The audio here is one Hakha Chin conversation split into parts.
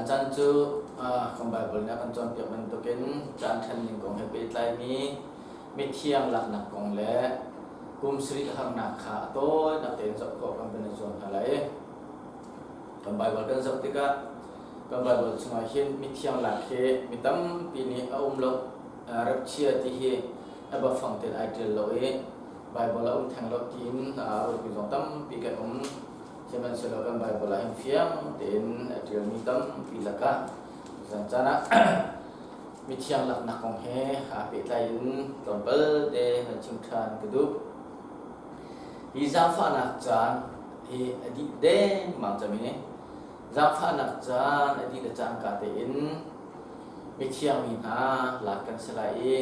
Tuzan caan cu kan Baibal nih a kan cawnpiak bantukin caan ṭhen ning kong he pehtlaimi mithiang laknak kong le kum sarih harnak kha a tawinak tein zoh khawh kan van i zuam hna lai. Kan Baibal kan zoh tikah kan Baibal chungah hin mithiang lak hi mi tampi nih a um lo rapchia ti hi a bafang tein ai ṭial lo i Baibal a um theng lo tiin ruatmi zong tampi kan um. Sihmanhsehlaw kan Baibal ah hin fiang tein a ṭialmi tampi lakah zan caan ah mithiang laknak kong he aa pehtlai in tlawmpal te van chim ṭhan ka duh. Hi zaangfahnak caan hi a dih dengmang cang i zaangfahnak caan a dih le cangka tein mithiang mi hna lak kan si lai i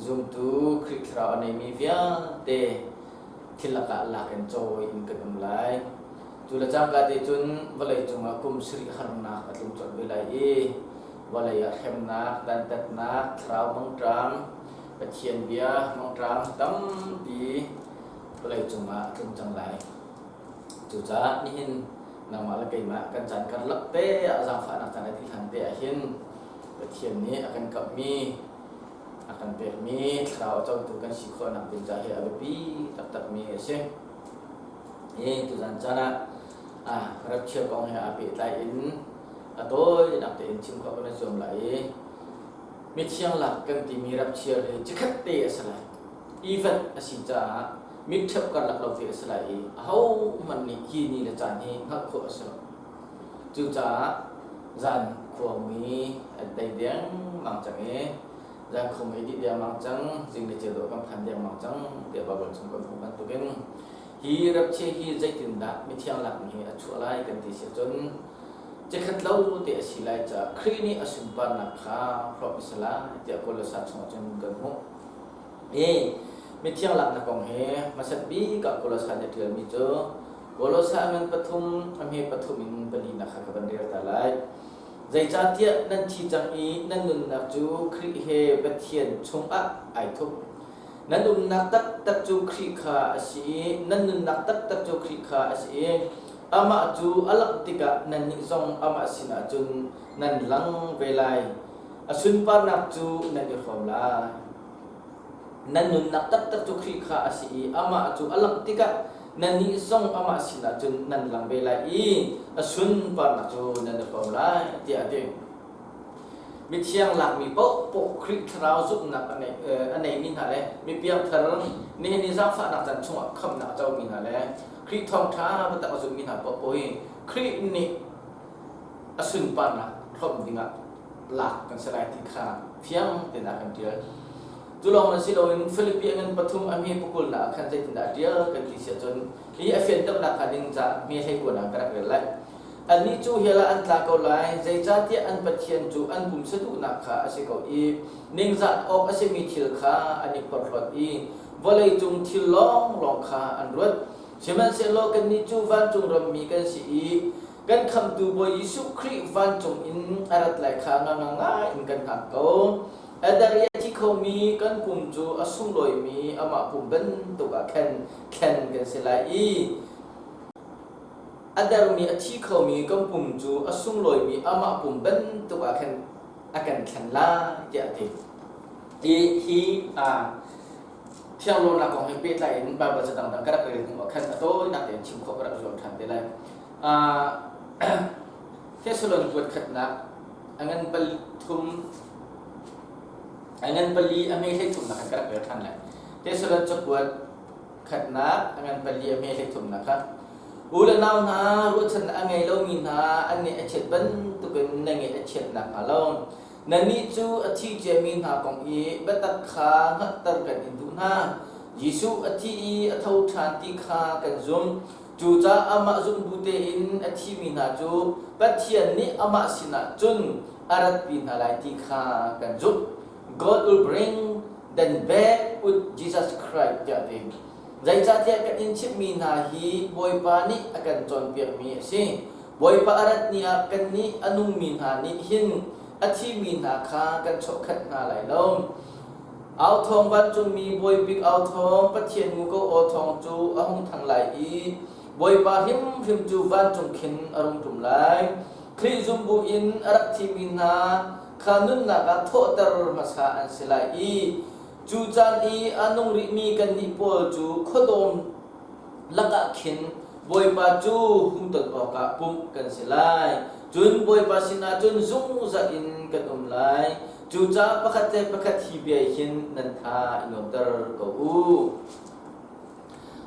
zumtu Khrih Thlarau a neimi vialte thil lakah lak in cawi in kan um lai. Cu le cangka te cun vawlei cungah kum sarih harnak a tlung colh ve lai i vawlei ah hremnak, dantatnak, thlarau mangṭam, Pathian bia mangṭam tampi vawlei cungah a tlung cang lai. Cucaah nihin nangmah le keimah kan caan karlak te ah zaangfahnak caan a dih hlan te ah hin Pathian nih a kan kamhmi a kan pekmi thlarau a cotu kan si khawhnak ding ca hi a biapi taktakmi a si. Hi tuzan caan ah rapchia kong he aa pehtlai in a tawinak tein chim khawh kan i zuam lai i mithiang lak kan timi rapchia hi cikhat te a si lai. Event a si caah mit ṭhep karlak lo te a si lai i ahohmanh nih hi ni le caan hi hngalh khawh a si lo. Cucaah zan khuami an tei dengmang cang i zan khuami dih dengmang cang, zing le ceu dawh kan phan dengmang cang tiah Baibal chung kan hmuh bantukin hi rapchia hi zeitindah mithiang lakmi hi a chuah lai kan ti si ahcun cikhat lo te a si lai caah Khrih nih a sunparnak kha hrawmh a si lai tiah Kolosa chungah cun kan hmuh. Hi mithiang laknak kong hi hmasat bik ah Kolosa nih a ṭialmi cu Kolosa ngan pathum a hme pathum in palinak kha ka van rel ta lai. Zeicahtiah nan thi cang i nan nunnak cu Khrih he Pathian chungah ai thup. Nan umnak taktak cu Khrih kha a si i nan nunnak taktak cu Khrih kha a si i amah cu a langh tikah nannih zong amah sinah cun nan lang ve lai. A sunparnak cu nan i hrawm lai. Nan nunnak taktak cu Khrih kha a si i amah cu a langh tikah nannih zong amah sinah cun nan lang ve lai i a sunparnak cu nan i hrawm lai tiah a ti. Mithiang lakmi paohpaoh Khrih Thlarau zumhnak a neimi hna le mipiangthar nihin i zaangfahnak caan chungah khamhnak a comi hna le Khrih thawngṭha biatak a zummi hna paohpaoh hi Khrih nih a sunparnak hrawmh dingah lak kan si lai ti kha fiang tein a kan ṭial. Cu lawng si loin Filipi a ngan pathum a hme pakul ah khan zeitindah a ṭial kan ti si ahcun hi a fianternak hnga ding caah hme hleikuan ah ka rak rel lai. Annih cu hell ah an tla ko lai, zeicahtiah an Pathian cu an pumsa duhnak kha a si ko i ningzah awk a simi thil kha an i phorhlawt i vawleicung thil lawnglawng kha an ruat. Sihmanhsehlaw kannih cu vancung rammi kan si i kan Khamhtu Bawi Jesuh Khrih vancung in a rat lai kha ngangang in kan hngak ko. A dar i a thi khomi kan pum cu a sunglawimi amah pum bantuk ah khan thlen kan si lai i a dermi a thi khomi kan pum cu a sunglawimi amah pum bantuk ah khan a kan thlen lai tiah a ti. Hi hi thianglawmnak kong he pehtlai in Baibal ca dangdang ka rak rel hnu ah khan a tawinak tein chim khawh ka rak zuam ṭhan te lai. Thessalon kuat khatnak a ngan pathum a ngan pali a hme hlei thumnak khan ka rak rel ṭhan lai. Thessalon cakuat khatnak a ngan pali a hme hlei thumnak kha U le nau hna ruahchannak a ngei lomi hna an ngeih a chiat bantukin na ngeih a chiat nakhnga lo Nannih cu a thi ciami hna kong i biatak kha hngalhter kan in duh hna. Jesuh a thi i a tho ṭhan ti kha kan zumh. Cucaah amah zumh bu tein a thimi hna cu Pathian nih amah sinah cun a ratpi hna lai ti kha kan zumh. God will bring them back with Jesus Christ tiah a ti. Zeicahtiah kan in chimhmi hna hi Bawipa nih a kan cawnpiakmi a si. Bawipa a rat ni ah kannih a nungmi hna nih hin a thimi hna kha kan chawhkhat hna lai lo. Au thawng vancungmi bawi bik au thawng Pathian muko aw thawng cu a hung thang lai i Bawipa hrimhrim cu vancung khin a rung ṭum lai. Khrih zum buin a rak thimi hna kha nunnak ah thawhter hmasa an si lai i cu caan i a nung rihmi kannih pawl cu khuadawm lakah khin Bawipa cu hung ton awkah pumh kan si lai. Cun Bawipa sinah cun zungzal in kan um lai. Cucaah pakhat le pakhat hi bia hin nan tha i nuamter ko u.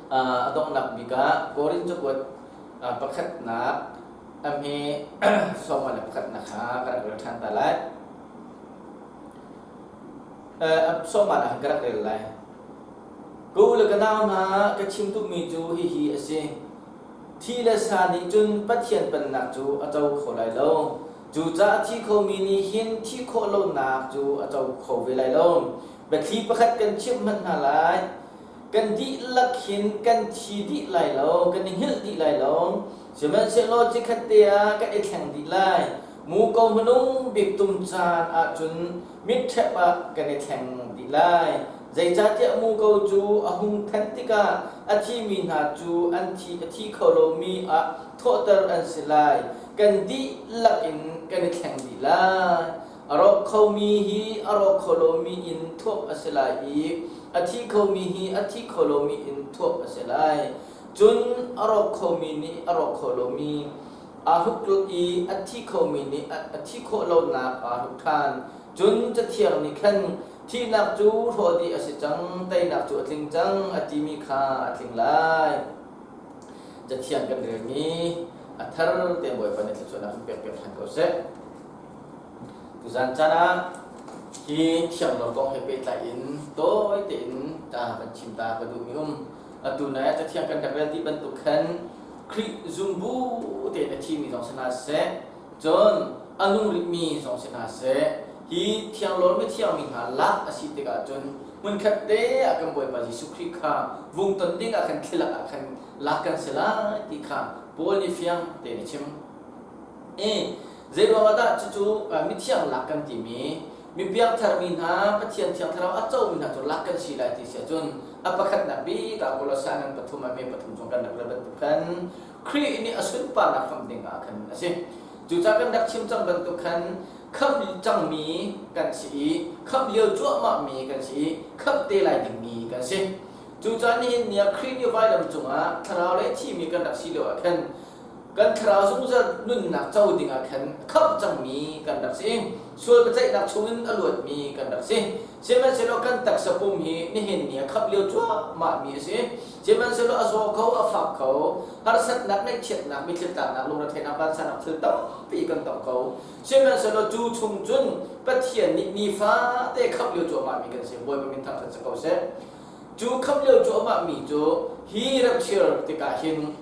A donghnak bik ah Korin cakuat pakhatnak a hme sawma le pakhatnak kha ka rak rel ṭhan ta lai. Sawma ah ka rak rel lai. Ka u le ka nau hna, ka chim duhmi cu hihi a si. Thi le sa nih cun Pathian pennak cu a co kho lai lo. Cucaah a thi khomi nih hin thih khawh lonak cu a co kho ve lai lo. Biathli pakhat kan chimh hmanh hna lai. Kan dihlak hin kan thi dih lai lo, kan i hngilh dih lai lo. Sihmanhsehlaw cikhat te ah kan i thleng dih lai. Muko hmanung bik tum caan ahcun mitṭhep ah kan i thleng dih lai. Zeicahtiah muko cu a hung than tikah a thimi hna cu an thi a thi kho lomi ah thawhter an si lai. Kan dihlak in kan i thleng dih lai. A rawk khomi hi a rawk kho lomi in thuamh a si lai i a thi khomi hi a thi kho lomi in thuamh a si lai. Cun a rawk khomi nih a rawk kho lomi aa hruk i a thi khomi nih a thi khawh lonak aa hruk ṭhan. Cun Cathiang nih khan thihnak cu hrawh dih a si cang, teinak cu a tling cang a timi kha a tling lai. Cathiang kan relmi a thar te Bawipa nih thluachuahnak in pek piak ṭhan ko seh. Tuzan caan ah hi thianglo kong he pehtlai in tawi tein ta kan chim ta ka duhmi um. Atu nai ah Cathiang kan rak rel ti bantuk khan Khrih zumbu tein a thimi zong si hna seh, cun a nung rihmi zong si hna seh, hi thianglawn mithiang mi hna lak a si tikah cun hmunkhat te ah kan Bawipa Jesuh Khrih kha vung ton ding ah khan thlilak ah khan lak kan si lai ti kha Paul nih fiang tein a chim. I zeiruang ah dah cucu mithiang lak kan timi mi piangthar mi hna Pathian Thiang Thlarau a comi hna cu lak kan si lai ti si ahcun a pakhatnak bik ah Kolosai ngan pathum ah me pathum chung kan rak rel bantuk khan Khrih nih a sunparnak hram ding ah khan a si. Cucaah kan rak chim cang bantuk khan khamh cangmi kan si i khamh lio cuahmah mi kan si i khamh te lai dingmi kan si. Cucaah nihin ni ah Khrih nih vailam cungah thlarau le thimi kan rak si lio ah khan kan thlarau zungzal nunnak co dingah khan khamh cangmi kan rak si. Sual biaceihnak chungin a luatmi kan rak si. Sihmanhsehlaw kan taksa pum hi nihin ni a khamh lio cuahmah mi a si. Sihmanhsehlaw a zaw kho, a fak kho, harsatnak, ngaihchiatnak, mitthli tlaknak, lungretheihnak, vansannak thil tampi kan tong kho. Sihmanhsehlaw cu chung cun Pathian nih nifate khamh lio cuahmah mi kan si. Bawipa min thangṭhat si ko seh. Cu khamh lio cuahmah mi cu hi rapture tikah hin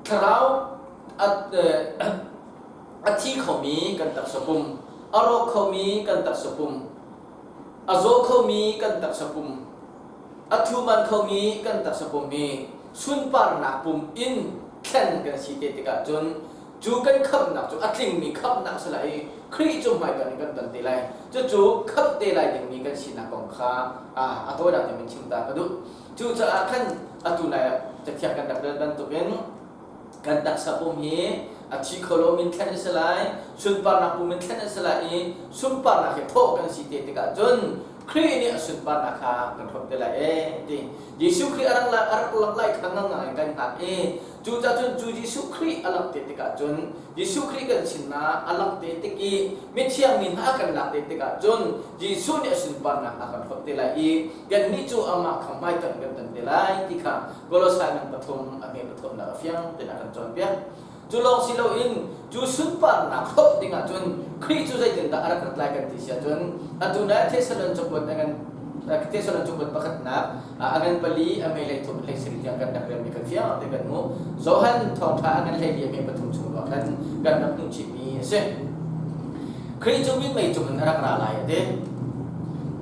Thlarau a thi khomi kan taksa pum, a rawk khomi kan taksa pum, a zaw khomi kan taksa pum, a thuman khomi kan taksa pum hi sunparnak pum in thlen kan si te tikah cun cu kan khamhnak cu a tlingmi khamhnak si lai i Khrih cu hmaitonh in kan ton te lai. Cucu khamh te lai dingmi kan sinak kong kha a tawinak in chim ta ka duh. Cucaah khan atu nai ah Cathiang kan rak rel bantukin kan taksa pum hi a thi kho lomi in thlen a si lai, sunparnak pum in thlen a si lai i sunparnak hi thawh kan si te tikah cun Khrih nih a sunparnak kha kan hrawm te lai ee ti. Jesuh Khrih a rak a rak lak lai kha ngang in kan hngak i cucaah cun cu Jesuh Khrih a lak te tikah cun Jesuh Khrih kan sinah a langh te tik i mithiang mi hna a kan lak te tikah cun Jesuh nih a sunparnak a kan hrawmh te lai i kannih cu amah kha hmaitonh kan ton te lai ti kha Kolosai ngan pathum a hme pathumnak a fiang tein a kan cawnpiak. Cu lawng si loin cu sunparnak hrawmh dingah cun Khrih cu zeitindah a rak rat lai kan ti si ahcun atu nai Thessalon cakuat a ngan Thessalon cakuat pakhatnak a ngan pali a mei hlei thum hlei sarih tiang kan rak relmi kan fiang te kan hmuh. Johan thawngṭha a ngan hlei li a mei pathum chung ah khan kan rak hmuh chihmi a si. Khrih cu minmei cung in a rak ra lai a ti.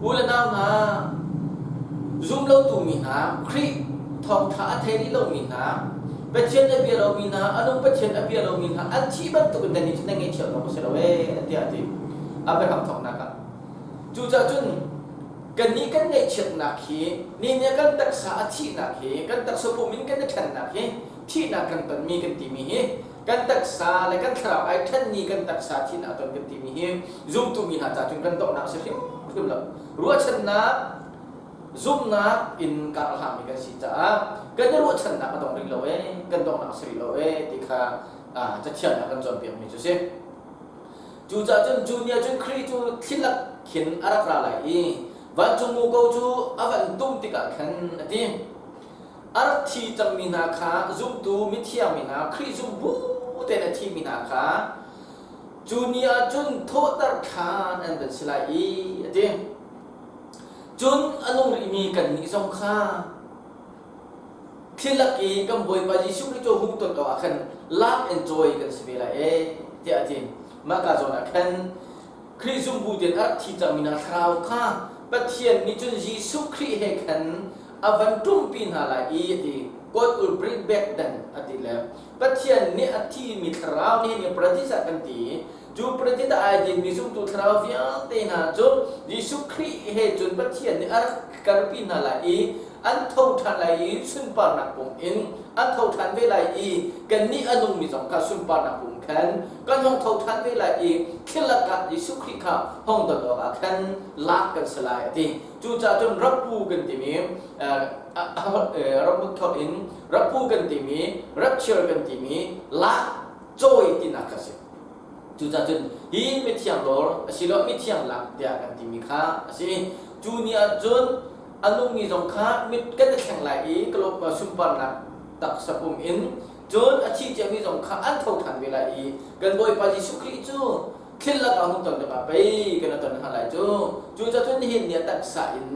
U le nau hna, zum lotu mi hna, Khrih thawngṭha a thei rih lomi hna, Pathian a bia lomi hna, a nung Pathian a bia lomi hna an thih bantuk in nannih cu nan ngaihchiat awk a si lo ee, tiah a ti. Abraham thawknak ah. Cucaah cun kannih kan ngaihchiatnak hi ni nih kan taksa a thihnak hi, kan taksa pum in kan i ṭhennak hi, thihnak kan tonmi kan timi hi. Kan taksa le kan thlarau ai ṭhenmi kan taksa thihnak ton kan timi hi zumtu mi hna ca cun kan donghnak a si hrimhrim lo. Ruahchannak zumhnak in kar a hlangmi kan si caah kan i ruahchannak a dong rih lo ee, kan donghnak a si rih lo ee ti kha Cathiang ah kan cawnpiakmi cu a si. Cucaah cun cu ni ah cun Khrih cu thlilak khin a rak ra lai i vancung muko cu a van tum tikah khan a ti. A rak thi cangmi hna kha zumtu mithiang mi hna Khrih zum bu tein a thimi hna kha cu ni ah cun thawhter ṭhan an van si lai i a ti. Cun a nung rihmi kannih zong kha thil lak i kan Bawipa Jesuh Khrih cu hung ton awk ah khan lak in cawi kan si ve lai ee tiah a ti. Mah ka zawn ah khan Khrih zumbu tein a rak thi cangmi hna thlarau kha Pathian nih cun Jesuh Khrih he khan a van ṭumpi hna lai i a ti. God will bring back them a ti le Pathian nih a thimi thlarau nih hin paradis ah kan ti. Cu paradis ah ai dinmi zumtu thlarau vialte hna cu Jesuh Khrih he cun Pathian nih a rak karpi hna lai i an tho ṭhan lai i sunparnak pum in an tho ṭhan ve lai i kannih a nungmi zong kha sunparnak pum khan kan hung tho ṭhan ve lai i thil lakah Jesuh Khrih kha hong don awkah khan lak kan si lai a ti. Cucaah cun rappu kan timi ramut in rappu kan timi rapture kan timi lak cawi tinak kha a si. Cucaah cun hi mithiang lawr asiloah mithiang lak tiah kan timi kha a si. Cu ni ah cun a nungmi zong kha mit kan i thleng lai i kalawp sunparnak taksa pum in cun a thi ciami zong kha an tho ṭhan ve lai i kan Bawipa Jesuh Khrih cu thil lakah hung ton tikah pei kan i ton hna lai cu. Cucaah cun nihin ni ah taksa in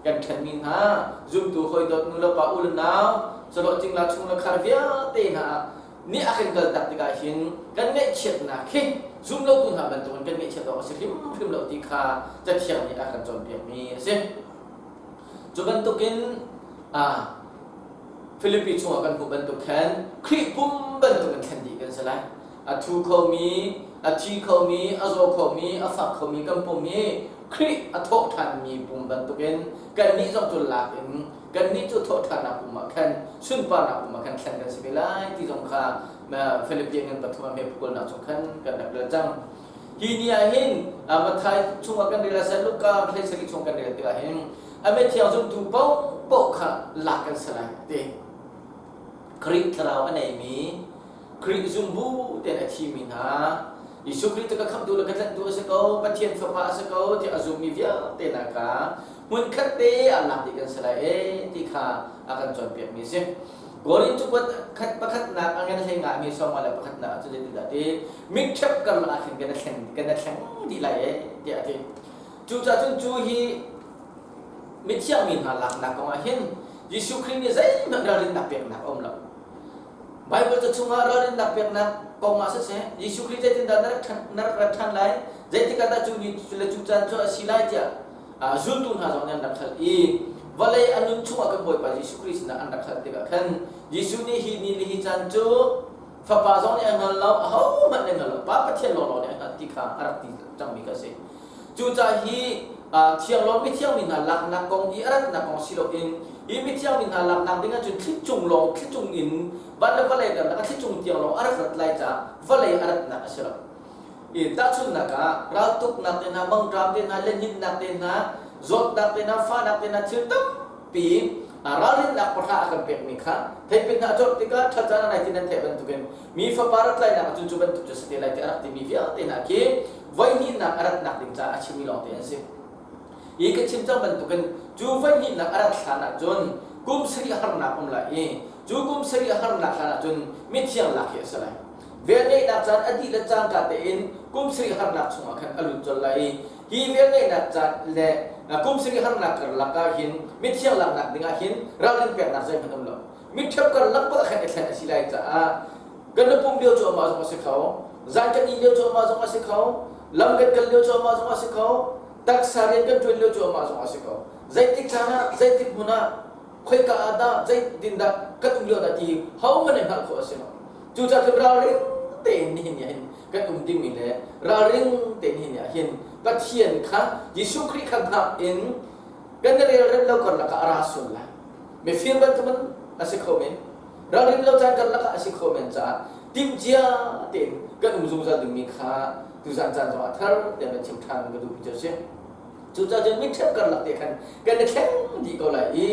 kan ṭhenmi hna zumtu hawi dawt nu le pa u le nau sawlawh cingla chung le khar vialte hna ah nih a kan kaltak tikah hin kan ngaihchiatnak hi zumlotu hna bantukin kan ngaihchiat awk a si hrimhrim lo ti kha Cathiang nih a kan cawnpiakmi a si. Cu bantukin Filipi chungah kan hmuh bantuk khan Khrih pum bantukin thlen dih kan si lai. A thu khomi, a thi khomi, a zaw khomi, a fak khomi kan pum hi Khrih a thawh ṭhanmi pum bantukin kannih zong cu lak in kannih cu thawhṭhannak pum ah khan sunparnak pum ah khan thlen kan si ve lai ti zong kha Philippian ngan pathum ah me pukulnak chung khan kan rak rel cang. Hi ni ah hin Matthai chungah kan rel ah Luka hlei sarih chung kan rel tikah hin a mithiang zumtu paohpaoh kha lak kan si lai ti. Khrih thlarau a neimi Khrih zumbu tein a thimi hna Jesuh Khrih cu ka khamhtu le ka tlanhtu a si ko Pathian Fapa a si ko tiah a zummi vialte hna kha hmunkhat te ah lak dih kan si lai ee ti kha a kan cawnpiakmi a si. Korin cu khat pakhatnak a ngan hlei ngami sawma le pakhatnak ah cu zeitindah ti mitṭhep karlak ah khin kan i thleng kan i thleng dih lai ee tiah a ti. Cucaah cun cu hi mithiang mi hna laknak kong ah hin Jesuh Khrih nih zeihmanh ralrinnak peknak a um lo. Baibal ca chungah ralrinnak peknak kong ah siseh, Jesuh Khrih zeitindah na rak na rak rat ṭhan lai, zeitik ah dah cu ni le cu caan cu a si lai tiah zultu hna zong nih an rak hal i vawlei a nun chungah kan Bawipa Jesuh Khrih sinah an rak hal tikah khan Jesuh nih hi ni le hi caan cu Fapa zong nih a hngal lo, ahohmanh nih a hngal lo, Pa Pathian lawnglawng nih a hngalh ti kha a rak ti cangmi kha a si. Cucaah hi thianglawm mithiang mi hna laknak kong i a ratnak kong si loin hi mithiang mi hna laknak ding ahcun thlicung lawng thlicung in van le vawlei karlak a thlicung tiang lawng a rak rat lai caah vawlei a ratnak a si lo. I tahchunhnak ah raltuknak te hna, mangṭam te hna, lehninnak te hna, zawtnak te hna, fahnak te hna thil tampi ralrinnak pahra a kan pekmi kha theipin hna a corh tikah ṭhat caan a nai ti nan theih bantukin mi fapa rat lainak ahcun cu bantuk cu a si te lai tiah a rak timi vialte hna khi voihnihnak a ratnak ding caah a chimmi lawngte an si. Hi ka chim cang bantukin cu voihnihnak a rat hlan ahcun kum sarih harnak um lai i cu kum sarih harnak hlan ahcun mithiang lak hi a si lai. Velngeihnak caan a dih le cangka tein kum sarih harnak chungah khan a lut colh lai i hi velngeihnak caan le kum sarih harnak karlak ah hin mithiang laknak dingah hin ralrin peknak zeihmanh um lo. Mitṭhep karlak bak ah khan i thlen a si lai caah kan na pum lio cu amah zong a si kho zan kan ih lio cu amah zong a si kho lam kan kal lio cu amah zong a si kho taksa rian kan ṭuan lio cu amah zong a si kho zeitik caan ah zeitik hmun ah khoika ah dah zeitin dah kan um lio dah ti hohmanh nih hngalh khawh a si lo. Cucaah cun ralring tein nihin ni ah hin kan um dingmi le ralring tein nihin ni ah hin Pathian kha Jesuh Khrih kha hngak in kan i relrem lo karlak ah a ra sual lai. Mifir bantukin a si kho men. Ralrin lo caan karlak ah a si kho men caah. Timhcia tein kan um zungzal dingmi kha tuzan caan zong ah thar tiang kan chim ṭhan ka duhmi cu a si. Cucaah cun mitṭhep karlak te khan kan i thleng dih ko lai i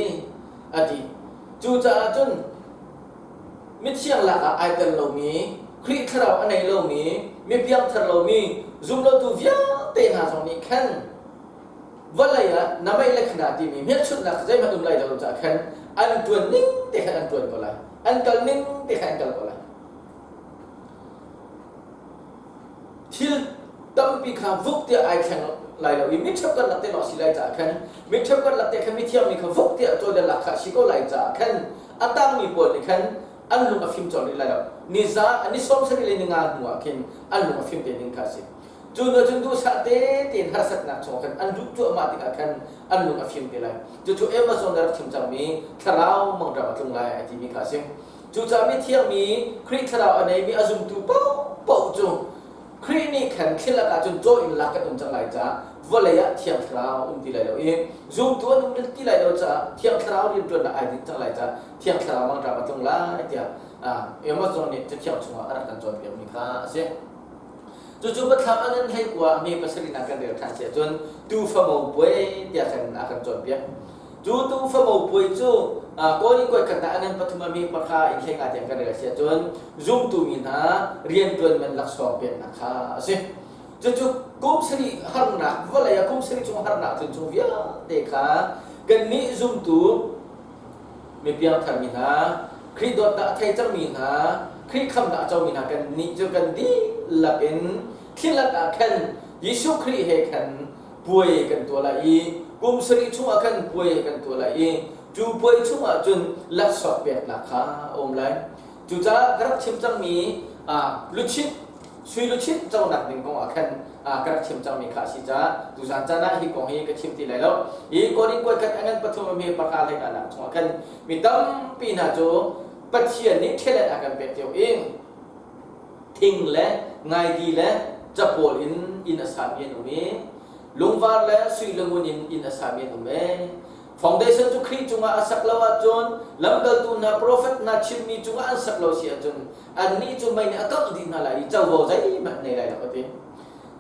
a ti. Cucaah cun mithiang lak ah ai tel lomi, Khrih thlarau a nei lomi, mi piangthar lomi, zumlotu vialte hna zong nih khan vawlei ah na mei le khana timi hmelchunhnak zeihmanh um lai lo caah khan an ṭuan ning te khan an ṭuan ko lai. An kal ning te khan an kal ko lai. Thil tampi kha vuk tiah ai thleng lai lo i mi cheukhat lak te lawng si lai caah khan mi cheukhat lak te khan mithiang mi kha vuk tiah cawl le lak kha si ko lai caah khan a tangmi pawl nih khan an lung a fim colh rih lai lo. Ni za ni 70 le ni nga hnu ah khin an lung a fim te ding kha a si. Cu hnu cun duhsah te tein harsatnak chung khan an luh cuahmah tikah khan an lung a fim te lai. Cucu Amazon na rak chim cangmi thlarau mangṭam a tlung lai a timi kha a si. Cucaah mithiang mi Khrih thlarau a neimi a zumtu paohpaoh cu Khrih nih khan thil lakah cun caw in lak kan um cang lai caah vawlei ah thiang thlarau um ti lai lo i zumtu an um ti lai lo caah thiang thlarau rianṭuannak ai dinh cang lai caah thiang thlarau mangṭam a tlung lai tiah Amazon nih cathiang chungah a rak kan cawnpiakmi kha a si. Cucu Biathlam a ngan 19 ah mi pasarihnak kan rel ṭhan si ahcun tuufamo puai tiah khan a kan cawnpiak. Cu tuufamo puai cu Kawl in kuaikhat ah a ngan pathum a mi pahra in 15 tiang kan rel si ahcun zumtu mi hna rianṭuan man laksawng peknak kha a si. Cucu kum sarih harnak vawlei ah kum sarih chung harnak tlun chung vialte kha kannih zumtu mi piangthar mi hna, Khrih dawtnak a thei cangmi hna, Khrih khamnak a comi hna kannih cu kan dihlak in thilak ah khan Jesuh Khrih he khan puai kan tuah lai i kum sarih chungah khan puai kan tuah lai i cu puai chungah cun laksawng peknak kha a um lai. Cucaah ka rak chim cangmi luchin sui luchin conak ding kong ah khan ka rak chim cangmi kha a si caah tuzan caan ah hi kong hi ka chim ti lai lo. Hi Korin kuaikhat a ngan pathum a hme pahra hlei nak chungah khan mi tampi hna cu Pathian nih talent a kan pek cio i thing le ngaidi le capawl in inn a sami an um i lungvar le sui le ngun in inn a sami an um e. Foundation cu Khrih cungah a sak lo ahcun lamkaltu hna profet hna chimmi cungah an sak lo si ahcun annih cu mei nih a kangh dih hna lai i covo zeihmanh nei lai lo a ti.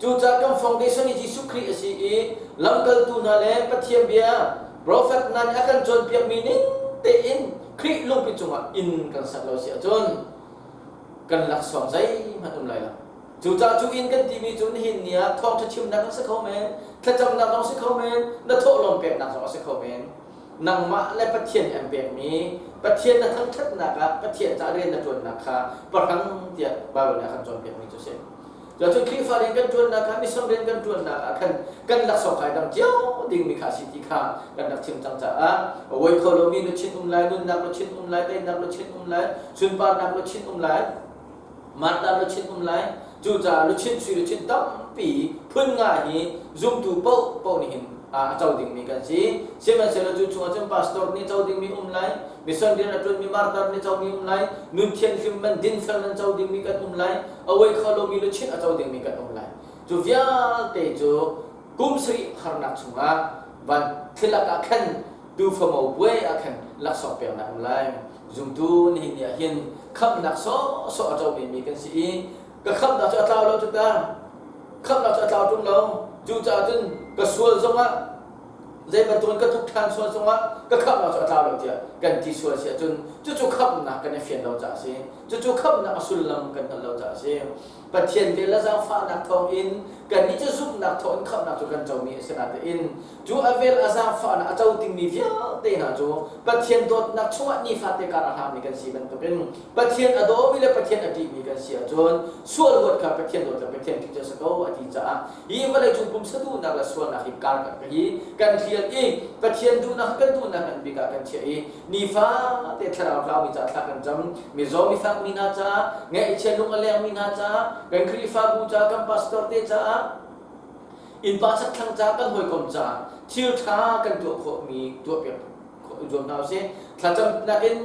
Cucaah kan foundation hi Jesuh Khrih a si i lamkaltu hna le Pathian bia profet hna nih a kan cawnpiakmi ning tein Khrih lungpi cungah inn kan sak lo si ahcun kan laksawng zeihmanh um lai lo. Cucaah cu inn kan timi cu nihin ni ah thawngṭha chimnak an si kho men, thlacamnak zong si kho men, na thawhlawm peknak zong a si kho men. Nangmah le Pathian an pekmi, Pathian na thangṭhatnak ah Pathian caah rian na ṭuannak kha pahrang tiah Baibal nih a kan cawnpiakmi cu a si. Cuacun Khrihfa rian kan ṭuannak kha mission rian kan ṭuannak ah khan kan laksawng kai dang cio dingmi kha a si ti kha kan rak chim cang caah a kho lomi luchin um lai, nunnak luchin um lai, teinak luchin um lai, sunparnak luchin um lai, Martha luchin um lai. Cucaah luchin sui luchin tampi phun nga hi zumtu paoh paoh nih hin a co dingmi kan si. Sihmanhsehlaw cu chungah cun pastor nih co dingmi um lai, mission rian a ṭuanmi martar nih comi um lai, nun thianhlim man dinfel man co dingmi kan um lai, a uai kho lomi luchin a co dingmi kan um lai. Cu vialte cu kum sarih harnak chungah van thilak ah khan tuufamo puai ah khan laksawng peknak um lai. Zumtu nihin ni ah hin khamhnak sawhsawh a comi mi kan si i ka khamhnak cu a tlau lo cu ta. Khamhnak cu a tlau ṭung lo. Cucaah cun ka sual zongah zei bantukin ka tluk ṭhan sual zongah ka khamhnak cu a tlau lo tiah kan ti sual si ahcun cucu khamhnak kan i fian lo caah a si. Cucu khamhnak a sullam kan hngalh lo caah a si. Pathian vel le zaangfahnak thawngin kannih cu zumhnak thawngin khamhnak cu kan comi a si natein cu a vel a zaangfahnak a co dingmi vialte hna cu Pathian dawtnak chungah nifate kar a hlangmi kan si bantukin Pathian a dawmi le Pathian a ṭihmi kan si ahcun sual huat kha Pathian dawt le Pathian ṭih cu a si ko a ti caah hi vawleicung pumsa duhnak le sualnak hi kar kan hi kan hlial i Pathian duhnak kan duhnak ngan bik ah kan chiah i nifate thlarau tlaumi caah thla kan cam mizaw mifak mi hna caah ngaihchia lung a lengmi hna caah kan Khrihfabu caah kan pastor te caah innpa chakthlang caah kan hawikom caah thil ṭha kan tuah khawhmi tuahpiak khawh i zuam hna usih. Thlacamnak in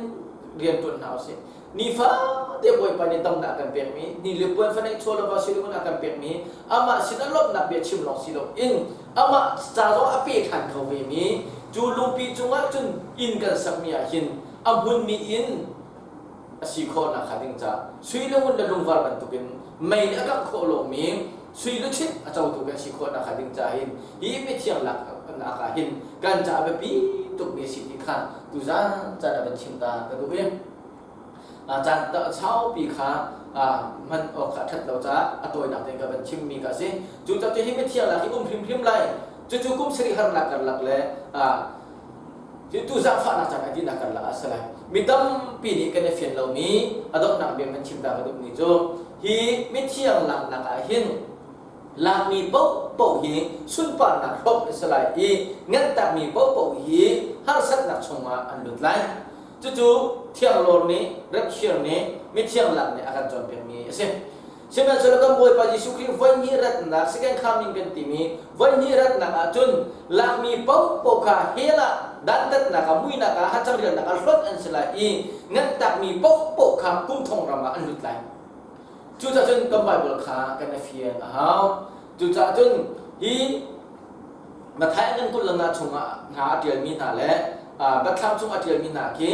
rian ṭuan hna usih. Nifate Bawipa nih damnak a kan pekmi, ni le puan faneih chaw le va siloin a kan pekmi, amah sinah lawmhnak bia chim lawng si loin amah ca zong a pe ṭhan kho vemi, cu lungpi cungah cun inn kan sakmi ah hin a hmunmi inn. a si khawhnak hnga ding caah sui le ngun le lungvar bantukin mei nih a kangh khawh lomi sui luchin a cotu kan si khawhnak hnga ding caah hin hi mithiang lak ah hin kan caah biapi tukmi a si ti kha tuzan caan ah van chim ta ka duh i caan saupi kha hman awk kha a ṭhat lo caah a tawinak tein ka van chimmi kha a si. Cucaah hi mithiang lak hi um hrimhrim lai. Cucu kum sarih harnak karlak le Hi tu zaangfahnak caan a dihnak karlak ah a si lai. Mi tampi nih kan i fian lomi a donghnak bia kan chim ta ka duhmi cu hi mithiang laknak ah hin lakmi paohpaoh hi sunparnak hrawmh a si lai i nganhtakmi paohpaoh hi harsatnak chungah an lut lai. Cucu thianglawr nih, rapture nih, mithiang lak nih a kan cawnpiakmi a si. Sihmanhsehlaw kan Bawipa Jesuh Khrih voihnih ratnak second coming kan timi voihnih ratnak ahcun lakmi paohpaoh kha hell ah dantatnak ah muihnak ah hacangrialnak ah hlonh an si lai i nganhtakmi paohpaoh kha kum thong ram ah an lut lai. Cucaah cun kan Bible kha kan i fian a hau. Cucaah cun hi Matthai ngan 22 chungah hna a ṭialmi hna le Biathlam chung a ṭialmi hna khi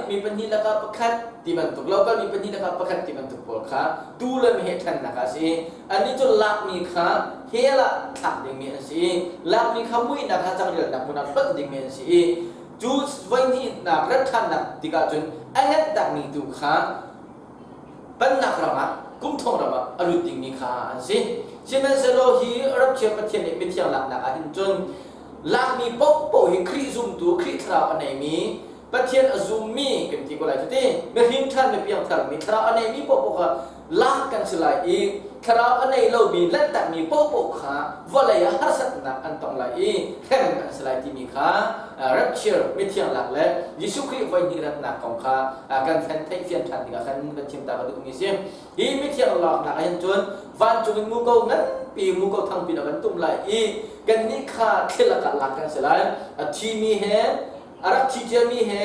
mi pahnih lakah pakhat ti bantuk local mi pahnih lakah pakhat ti bantuk pawl kha tuu le meheh ṭhennak ah a si i annih cu lakmi kha hell ah thlak dingmi an si i lakmi kha muihnak kha cangrialnak hmun ah hlonh dingmi an si i cu voihnihnak rat ṭhannak tikah cun a nganhtakmi tu kha Pennak ram ah kum thong ram ah a lut dingmi kha an si. Sihmanhsehlaw hi ramchia Pathian nih mithiang laknak ah hin cun lakmi paohpaoh hi Khrih zumtu, Khrih thlarau a neimi, Pathian a zummi kan ti ko lai cuti, mihring ṭhan, mi piangthar mi thlarau a neimi paohpaoh kha lak kan si lai i thlarau a nei lomi lanhtakmi paohpaoh kha vawlei ah harsatnak an tong lai i hrem an si lai timi kha rapture mithiang lak le Jesuh Khrih voihnih ratnak kong kha kan fen theih fian ṭhan tikah khan kan chim ta ka duhmi si. Hi mithiang laknak ah hin cun vancung in muko nganpi muko thangpi na kan tum lai i kannih kha thil ah lak kan si lai. A thimi he a rak thi ciami he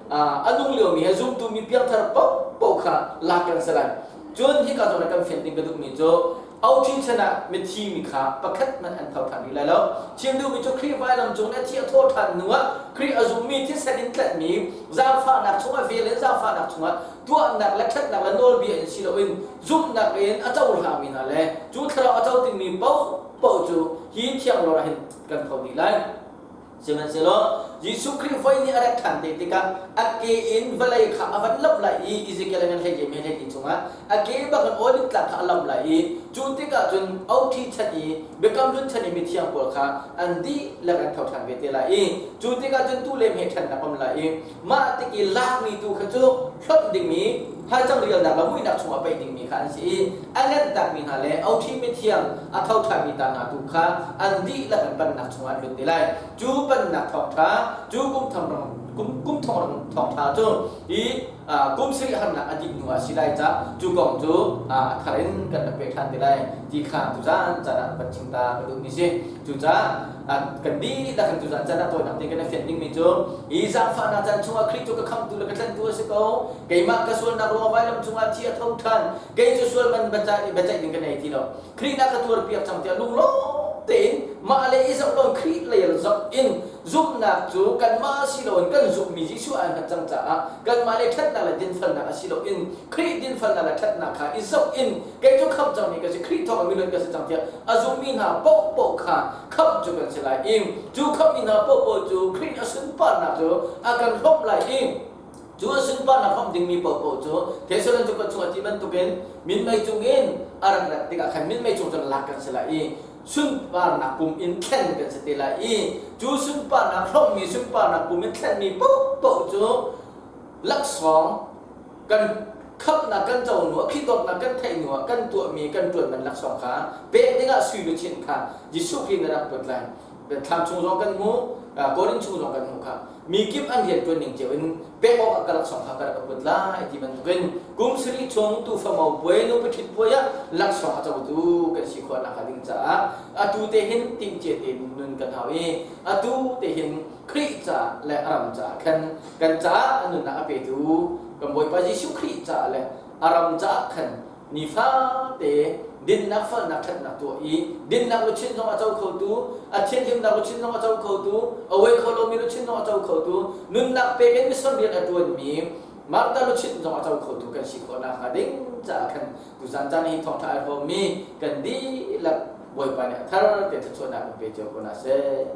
a nung liomi he zumtu mi piangthar paohpaoh kha lak kan si lai. Cun hika zawn ah kan fian ding ka duhmi cu Auṭhi chan ah mithi mi kha pakhat hmanh an tho ṭhan rih lai lo. Chim duhmi cu Khrih vailam cung in a thi a thawh ṭhan hnuah Khrih a zummi thisen in tlanhmi zaangfahnak chungah vel in zaangfahnak chungah tuahnak le ṭhatnak le nawlbia in si loin zumhnak in a cohlangmi hna le cu thlarau a co dingmi paohpaoh cu hi thianglawr ah hin kan tho dih lai. Sihmanhsehlaw Jesuh Khrih voi nih a rat ṭhan te tikah a ke in vawlei kha a van lamh lai i Ezekiel ngan hleili me hleili chungah a ke bak in oliv tlang kha a lamh lai i cu tikah cun oṭhi chan i biakam hlun chan i mithiang pawl kha an dihlak an tho ṭhan ve te lai i cu tikah cun tu le hme ṭhannak um lai i mah tik i lakmi tu kha cu hlonh dingmi halcang rialnak le muihnak chungah paih dingmi kha an si i a nganhtakmi hna le oṭhi mithiang a tho ṭhanmi ta hna tu kha an dihlak in pannak chungah an lut te lai. Cu pannak thawngṭha, cu kum thong kum kum thong thawngṭha cu hi kum sarih harnak a dih hnu ah a si lai caah cu kong cu a thar in kan rak peh ṭhan te lai ti kha tuzaan caan ah van chim ta ka duhmi si. Cucaah kan dihlak in tuzaan caan ah tawinak te kan i fian dingmi cu hi zaangfahnak caan chungah Khrih cu ka khamhtu le ka tlanhtu a si ko. Keimah ka sualnak ruangah vailam cungah thi a tho ṭhan. Kei cu sual man biaceih ding ka nei ti lo. Khrih na ka tuarpiak cang tiah lunglawm tein mah le i zoh lo Khrih lei zoh in zumhnak cu kanmah si loin kan zumhmi Jesuh ai hngat cang caah kanmah le ṭhatnak le dinfelnak a si loin Khrih dinfelnak le ṭhatnak kha i zoh in kei cu khamh cangmi ka si Khrih thawng in minung ka si cang tiah a zummi hna paohpaoh kha khamh cu kan si lai i cu khamhmi hna paohpaoh cu Khrih a sunparnak cu a kan hrawmh lai i Cu a sunparnak hrawmh dingmi paohpaoh cu Thessalon cakuat chungah ti bantukin minmei cungin a rak rat tikah khan minmei cung cun lak kan si lai i sunparnak pum in thlen kan si te lai i cu sunparnak hrawmhmi sunparnak pum in thlenmi paohpaoh cu laksawng kan khamhnak kan co hnu ah khitawtnak kan theih hnu ah kan tuahmi kan ṭuan man laksawng kha pek dingah sui luchin kha Jesuh Khrih na rak put lai. Thlam chung zong kan hmu, Korin chung zong kan hmu kha. Mi kip an rian ṭuan ning cio in pek awk ah ka laksawng kha ka rak put lai ti bantukin kum sarih chung tuufamo puai nupi ṭhit puai ah laksawng a cotu kan si khawh nakhnga ding caah atu te hin timhcia tein nun kan hau i atu te hin Khrih ca le a ram caah khan kan caah a nunnak a petu kan Bawipa Jesuh Khrih caah le a ram caah khan nifate dinnak falnak ṭhatnak tuah i dinnak luchin zong a co khotu a thianhlimnak luchin zong a co khotu a uai kho lomi luchin zong a co khotu nunnak pek in mison rian a ṭuanmi. Martha luchin zong a co khotu kan si khawh nakhnga ding caah khan tuzan caan hi thawngṭha ai hrawmmi kan dihlak Bawipa nih a thar te thluachuahnak in pe cio ko hna seh.